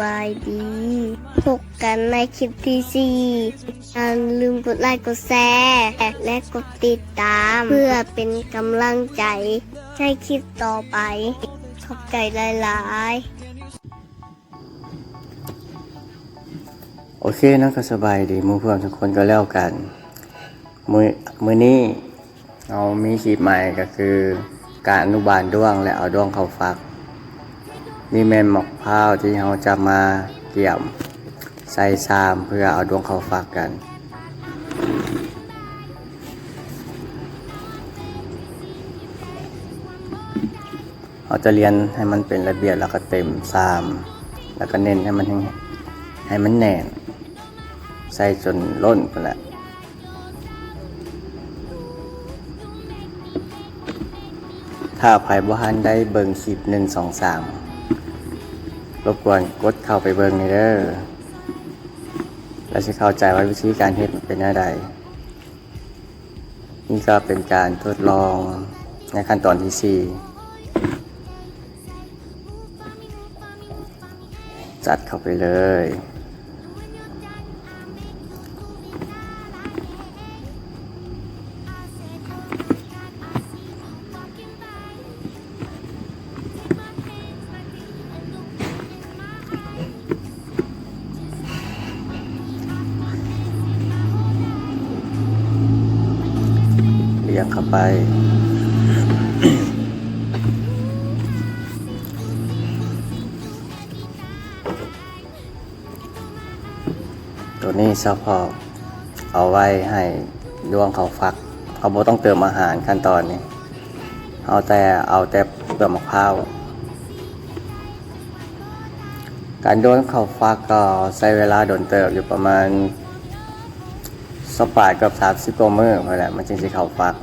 ບາຍດີ ພົບກັນໃນຄລິບທີສີ່ ຢ່າລືມກົດໄລກ໌ ກົດແຊ ແລະ ກົດຕິດຕາມ ເພື່ອເປັນກຳລັງໃຈໃນຄລິບຕໍ່ໄປ. ຂອບໃຈຫຼາຍໆ. ໂອເຄເນາະ ກໍສະບາຍດີໝູ່ເພື່ອນທຸກຄົນກໍແລ້ວກັນ. ມື້ ມື້ນີ້ເຮົາມີຄລິບໃໝ່ ກໍຄືການອະນຸບານດ້ວງ ແລະ ເອົາດ້ວງເຂົ້າຝັກ. ນີ້ແມ່ນໝາກພ້າວທີ່ເຮົາຈະມາກຽມໃສ່ຊາມ ເພື່ອເອົາດ້ວງເຂົ້າຝັກກັນ. ເຮົາຈະລຽນໃຫ້ມັນເປັນລະບຽບ ແລ້ວກໍເຕັມຊາມ ແລ້ວກໍເນັ້ນໃຫ້ມັນ ໃຫ້ມັນແໜ້ນ ໃສ່ຈົນລົ້ນພຸ້ນແຫຼະ. ຖ້າໃຜບໍ່ທັນໄດ້ເບິ່ງຄລິບໜຶ່ງ ສອງ ສາມ ລົບກວນກົດເຂົ້າໄປເບິ່ງແດ່ເດີ ແລ້ວຊິເຂົ້າໃຈວ່າວິທີການເຮັດເປັນແນວໃດ. ນີ້ກໍເປັນການທົດລອງໃນຂັ້ນຕອນທີສີ່ ຈັດເຂົ້າໄປເລີຍ. ລຽງເຂົ້າໄປ. ໂຕນີ້ສະເພາະເອົາໄວ້ໃຫ້ດ້ວງເຂົ້າຝັກ. ເຮົາບໍ່ຕ້ອງເຕີມອາຫານຂັ້ນຕອນນີ້. ເຮົາແຕ່ເອົາແຕ່ເປືອກໝາກພ້າວ. ການດ້ວງເຂົ້າຝັກກໍໃຊ້ເວລາດົນເຕີບຢູ່ ປະມານຊາວປາຍ ເກືອບສາມສິບກວ່າມື້ພຸ້ນແຫຼະ ມັນຈຶ່ງຊິເຂົ້າຝັກ.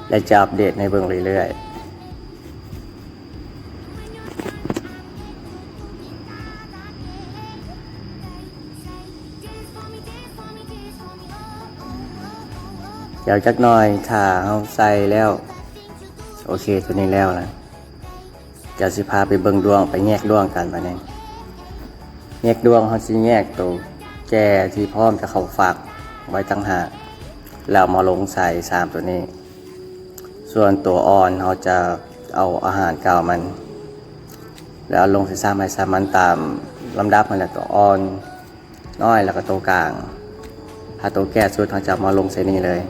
ແລະ ຈະອັບເດດໃຫ້ເບິ່ງເລື້ອຍໆ. ດຽວຈັກໜ່ອຍ ຖ້າເຮົາໃສ່ແລ້ວ ໂອເຄ ໂຕນີ້ແລ້ວລະ ດຽວຊິພາໄປເບິ່ງດ້ວງ ໄປແຍກດ້ວງກັນບາດນີ້. ແຍກດ້ວງ ເຮົາຊິແຍກໂຕແກ່ທີ່ພ້ອມຈະເຂົ້າຝັກໄວ້ຕ່າງຫາກ ແລ້ວເອົາມາລົງໃສ່ຊາມໂຕນີ້. ສ່ວນໂຕອ່ອນ ເຮົາຈະເອົາອາຫານເກົ່າມັນ ແລ້ວເອົາລົງໃສ່ຊາມໃຫ້ຊາມມັນຕາມລຳດັບຫັ້ນແຫຼະ ໂຕອ່ອນ ນ້ອຍ ແລ້ວກໍໂຕກາງ. ຖ້າໂຕແກ່ສຸດ ເຮົາຈະເອົາມາລົງໃສ່ນີ້ເລີຍ.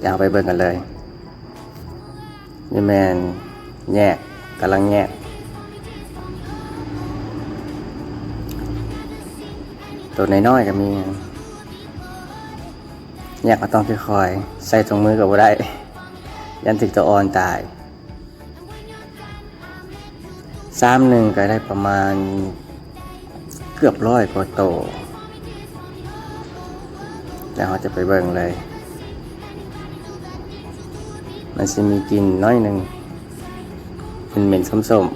ດຽວເຮົາໄປເບິ່ງກັນເລີຍ. ນີ້ແມ່ນແຍກ ກຳລັງແຍກ. ໂຕນ້ອຍໆກໍມີ. ແຍກກໍຕ້ອງຄ່ອຍໆ ໃສ່ຖົງມືກໍບໍ່ໄດ້ ຢ້ານຖືກໂຕອ່ອນຕາຍ. ຊາມໜຶ່ງກໍໄດ້ປະມານເກືອບຮ້ອຍກວ່າໂຕ. ແລ້ວເຮົາຈະໄປເບິ່ງເລີຍ. ມັນຊິມີກິ່ນໜ້ອຍໜຶ່ງ ເໝັນໆ ສົ້ມໆ.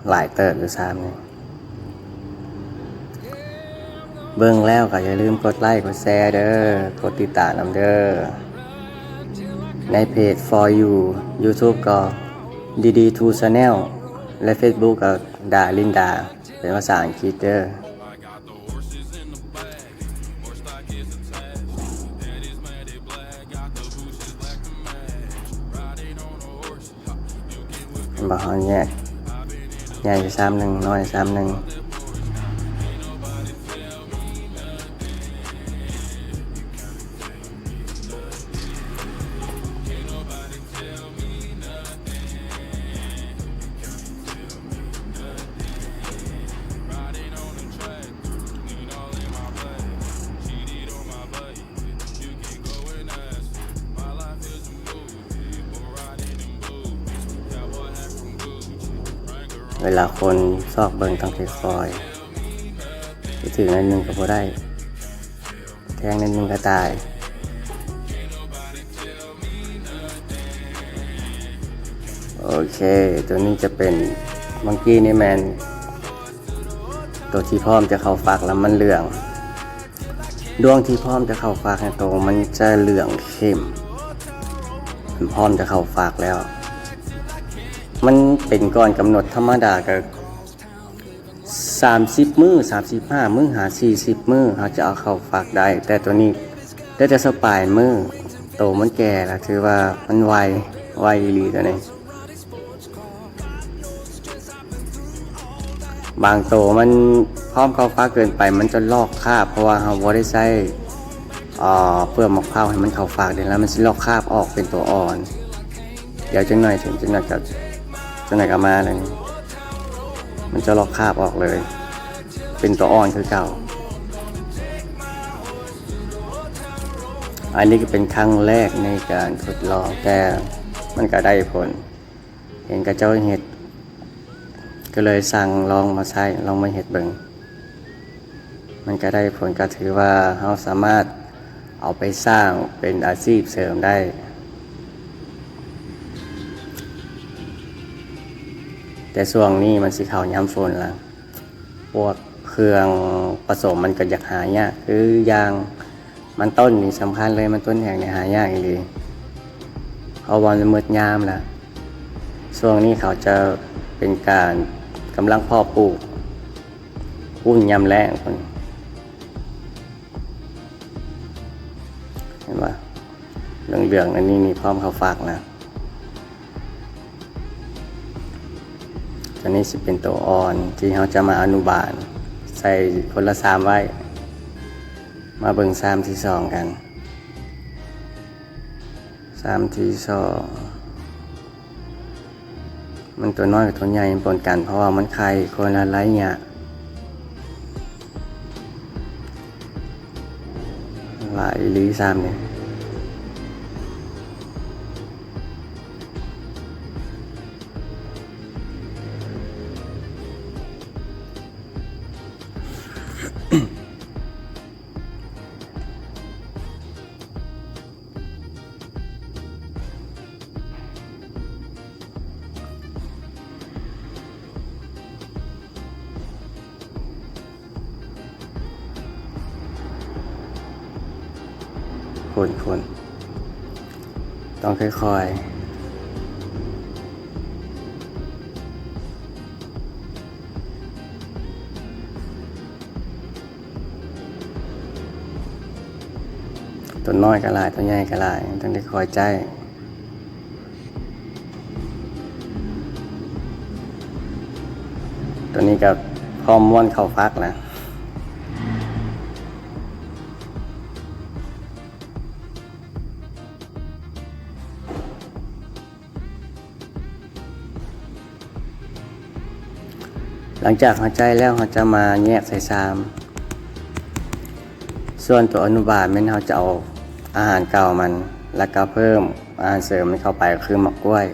ຫຼາຍເຕີບຢູ່ຊາມນີ້. ເບິ່ງແລ້ວກໍຢ່າລືມກົດໄລກ໌ ກົດແຊເດີ ກົດຕິດຕາມນຳເດີ. ໃນເພຈ For You YouTube ກໍ DD Two Channel ແລະ Facebook ກໍ Dalinda ເປັນພາສາອັງກິດເດີ. ເຫັນບໍ່ ເຮົາແຍກ ໃຫຍ່ຊາມໜຶ່ງ ນ້ອຍຊາມໜຶ່ງ. ເວລາຄົນຊອກເບິ່ງຕ້ອງຄ່ອຍໆ ຊິຖືກໜ້ອຍໜຶ່ງກໍບໍ່ໄດ້ ແທງໜ້ອຍໜຶ່ງກໍຕາຍ. ໂອເຄ ຕົວນີ້ຈະເປັນ ເມື່ອກີ້ນີ້ແມ່ນຕົວທີ່ພ້ອມຈະເຂົ້າຝັກ ແລ້ວມັນເຫຼືອງ. ດວງທີ່ພ້ອມຈະເຂົ້າຝັກໃຫ້ໂຕ ມັນຈະເຫຼືອງເຂັ້ມ ມັນພ້ອມຈະເຂົ້າຝັກແລ້ວ. ມັນເປັນກ່ອນກຳນົດທຳມະດາ ກໍ ສາມສິບມື້ ສາມສິບຫ້າມື້ ຫາ ສີ່ສິບມື້ ເຮົາຈະເອົາເຂົ້າຝັກໄດ້. ແຕ່ໂຕນີ້ໄດ້ແຕ່ສະປາຍມື້ ໂຕມັນແກ່ລະ ຖືວ່າມັນໄວ ໄວອີ່ຫຼີໂຕນີ້. ບາງໂຕມັນພ້ອມເຂົ້າຝັກເກີນໄປ ມັນຈະລອກຄາບ ເພາະວ່າເຮົາບໍ່ໄດ້ໃຊ້ ເອີ ເປືອກໝາກພ້າວໃຫ້ມັນເຂົ້າຝັກເດ ແລ້ວມັນຊິລອກຄາບອອກເປັນໂຕອ່ອນ. ດຽວຈັກໜ່ອຍ ເຖິງຈັກໜ່ອຍກໍ ຈັກໜ່ອຍກໍມາແລ້ວນີ້ ມັນຈະລອກຄາບອອກເລີຍ ເປັນຕົວອ່ອນຄືເກົ່າ. ອັນນີ້ກໍເປັນຄັ້ງແລກໃນການທົດລອງ ແຕ່ມັນກໍໄດ້ຜົນ ເຫັນເຂົາເຈົ້າເຮັດ ກໍເລີຍສັ່ງລອງມາໃຊ້ ລອງມາເຮັດເບິ່ງ. ມັນກໍໄດ້ຜົນ ກໍຖືວ່າເຮົາສາມາດເອົາໄປສ້າງເປັນອາຊີບເສີມໄດ້. ແຕ່ຊ່ວງນີ້ມັນຊິເຂົ້າຍາມຝົນລະ ພວກເຄື່ອງປະສົມມັນກໍຢາກຫາຍາກ ຄືຢ່າງມັນຕົ້ນນີ້ສຳຄັນເລີຍ ມັນຕົ້ນແຫ້ງນີ້ຫາຍາກອີ່ຫຼີ ເພາະວ່າມັນໝົດຍາມລະ. ຊ່ວງນີ້ເຂົາຈະເປັນການກຳລັງເພາະປູກ ຮຸ້ນຍາມແລ້ງພຸ້ນ ເຫັນບໍ່? ເຫຼືອງໆ ອັນນີ້ນີ້ພ້ອມເຂົ້າຝັກນະ. ຕົວນີ້ຊິເປັນໂຕອ່ອນທີ່ເຮົາຈະມາອະນຸບານ ໃສ່ຄົນລະຊາມໄວ້. ມາເບິ່ງຊາມທີສອງກັນ. ຊາມທີສອງ ມັນຕົວນ້ອຍກັບຕົວໃຫຍ່ປົນກັນ ເພາະວ່າມັນໄຂ່ຄົນລະໄລຍະ. ຫຼາຍອີ່ຫຼີຊາມນີ້. ຄົນໆ ຕ້ອງຄ່ອຍໆ. ຕົວນ້ອຍກໍຫຼາຍ ຕົວໃຫຍ່ກໍຫຼາຍ ຕ້ອງໄດ້ຄອຍໃຈ. ຕົວນີ້ກໍພ້ອມມ້ວນເຂົ້າຝັກແລ້ວ. ຫຼັງຈາກເຮົາໃຈແລ້ວ ເຮົາຈະມາແຍກໃສ່ຊາມ. ສ່ວນຕົວອະນຸບານແມ່ນເຮົາຈະເອົາອາຫານເກົ່າມັນ ແລ້ວກໍເພີ່ມອາຫານເສີມມັນເຂົ້າໄປ ກໍຄືໝາກກ້ວຍ.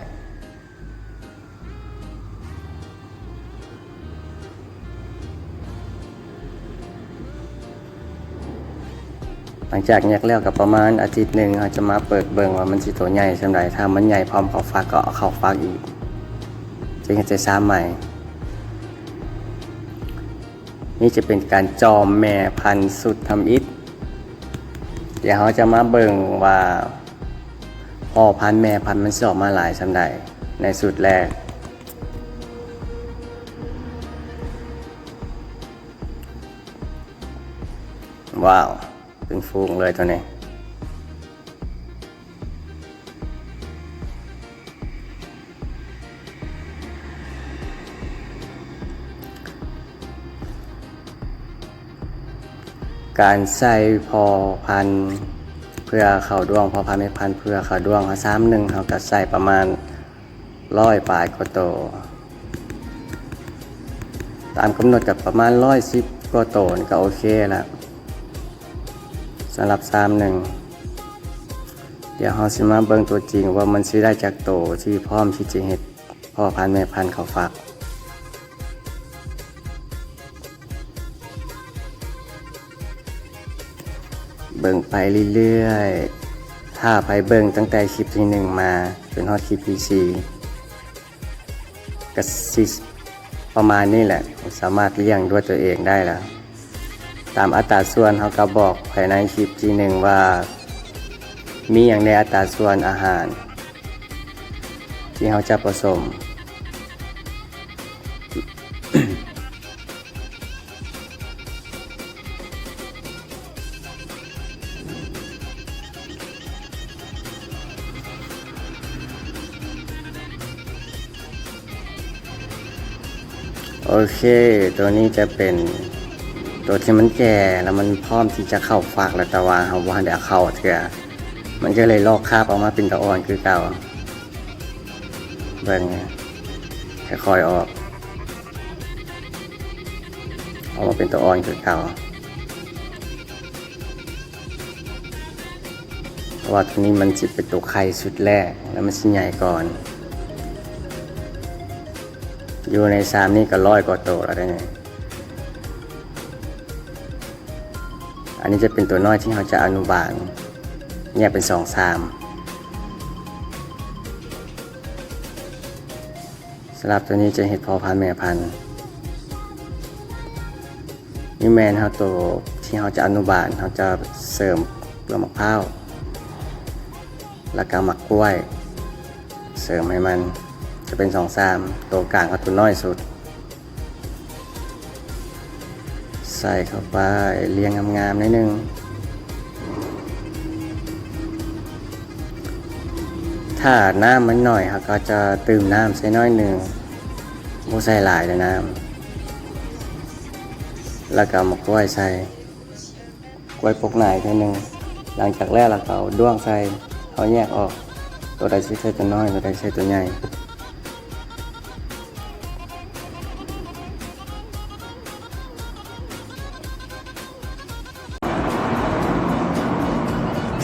ຫຼັງຈາກແຍກແລ້ວກໍປະມານອາທິດໜຶ່ງ ເຮົາຈະມາເປີດເບິ່ງວ່າມັນຊິໂຕໃຫຍ່ສ່ຳໃດ. ຖ້າມັນໃຫຍ່ພ້ອມເຂົ້າຝັກ ກໍເອົາເຂົ້າຝັກອີກ ຈຶ່ງຈະໃສ່ຊາມໃໝ່. ນີ້ຈະເປັນການຈອມແມ່ພັນຊຸດທຳອິດ. ດຽວເຮົາຈະມາເບິ່ງວ່າພໍ່ພັນແມ່ພັນມັນຊິອອກມາຫຼາຍສ່ຳໃດໃນຊຸດແລກ. ວ້າວ ເປັນຝູງເລີຍຕົວນີ້. ການໃສ່ພໍ່ພັນເພື່ອເຂົ້າດ້ວງ ພໍ່ພັນແມ່ພັນເພື່ອເຂົ້າດ້ວງ ເຮົາຊາມໜຶ່ງ ເຮົາກໍໃສ່ປະມານ ຮ້ອຍປາຍກວ່າໂຕ ຕາມກຳນົດກໍປະມານຮ້ອຍສິບກວ່າໂຕນີ້ກໍໂອເຄລະ ສຳລັບຊາມໜຶ່ງ. ດຽວເຮົາຊິມາເບິ່ງຕົວຈິງວ່າມັນຊິໄດ້ຈັກໂຕທີ່ພ້ອມທີ່ຈະເຮັດພໍ່ພັນແມ່ພັນເຂົ້າຝັກ. ເບິ່ງໄປເລື້ອຍໆ ຖ້າໃຜເບິ່ງຕັ້ງແຕ່ຄລິບທີໜຶ່ງມາຈົນຮອດຄລິບທີສີ່ ກໍຊິປະມານນີ້ແຫຼະ, ສາມາດລ້ຽງດ້ວຍຕົວເອງໄດ້ລະ. ຕາມອັດຕາສ່ວນເຮົາກໍບອກພາຍໃນຄລິບທີໜຶ່ງວ່າ ມີຫຍັງແດ່ອັດຕາສ່ວນອາຫານທີ່ເຮົາຈະປະສົມ. ໂອເຄ, ຕົວນີ້ຈະເປັນຕົວທີ່ມັນແກ່ ແລ້ວມັນພ້ອມທີ່ຈະເຂົ້າຟັກແລ້ວ, ແຕ່ວ່າເຮົາບໍ່ທັນໄດ້ເອົາເຂົ້າເທື່ອ, ມັນກໍເລີຍລອກຄາບອອກມາເປັນຕົວອ່ອນຄືເກົ່າ. ເບິ່ງ, ຄ່ອຍໆອອກ, ອອກມາເປັນຕົວອ່ອນຄືເກົ່າ. ເພາະວ່າຕົວນີ້ມັນຊິເປັນຕົວໄຂ່ຊຸດແລກ ແລ້ວມັນຊິໃຫຍ່ກ່ອນ. ຢູ່ໃນຊາມນີ້ກໍຮ້ອຍກວ່າໂຕແລ້ວເດ້ນີ້. ອັນນີ້ຈະເປັນຕົວນ້ອຍທີ່ເຮົາຈະອະນຸບານ ແຍກເປັນສອງຊາມ. ສຳລັບຕົວນີ້ຈະເຮັດພໍ່ພັນແມ່ພັນ. ນີ້ແມ່ນເຮົາ ໂຕທີ່ເຮົາຈະອະນຸບານ ເຮົາຈະເສີມເປືອກໝາກພ້າວ ແລ້ວກໍໝາກກ້ວຍ ເສີມໃຫ້ມັນ ຈະເປັນສອງຊາມ. ໂຕກາງເອົາໂຕນ້ອຍສຸດ ໃສ່ເຂົ້າໄປ, ລຽງງາມໆໜ້ອຍໜຶ່ງ. ຖ້ານ້ຳມັນໜ້ອຍ ເຮົາກໍຈະຕື່ມນ້ຳໃສ່ໜ້ອຍໜຶ່ງ, ບໍ່ໃສ່ຫຼາຍເດີນ້ຳ. ແລ້ວກໍເອົາໝາກກ້ວຍໃສ່, ກ້ວຍປົກໜາອີກໜ້ອຍໜຶ່ງ. ຫຼັງຈາກແລ້ວ ເຮົາກໍເອົາດ້ວງໃສ່, ເຮົາແຍກອອກ ໂຕໃດຊິໃສ່ໂຕນ້ອຍ ໂຕໃດໃສ່ໂຕໃຫຍ່.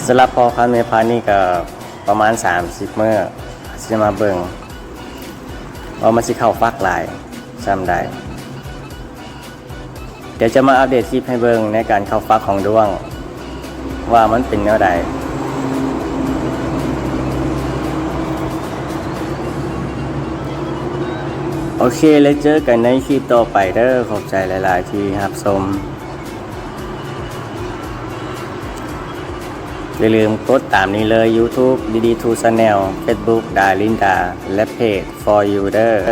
ສຳລັບພໍ່ພັນແມ່ພັນນີ້ກໍປະມານສາມສິບມື້ ຊິມາເບິ່ງວ່າມັນຊິເຂົ້າຟັກຫຼາຍສ່ຳໃດ. ດຽວຈະມາອັບເດດຄລິບໃຫ້ເບິ່ງໃນການເຂົ້າຟັກຂອງດ້ວງ ວ່າມັນເປັນແນວໃດ. ໂອເຄ ແລ້ວເຈີກັນໃນຄລິບຕໍ່ໄປເດີ. ຂອບໃຈຫຼາຍໆທີ່ຮັບຊົມ. ຢ່າລືມກົດຕາມນີ້ເລີຍ, YouTube ດີດີທູ Channel, Facebook ດາລິນດາ ແລະ ເພຈ For You ເດີ.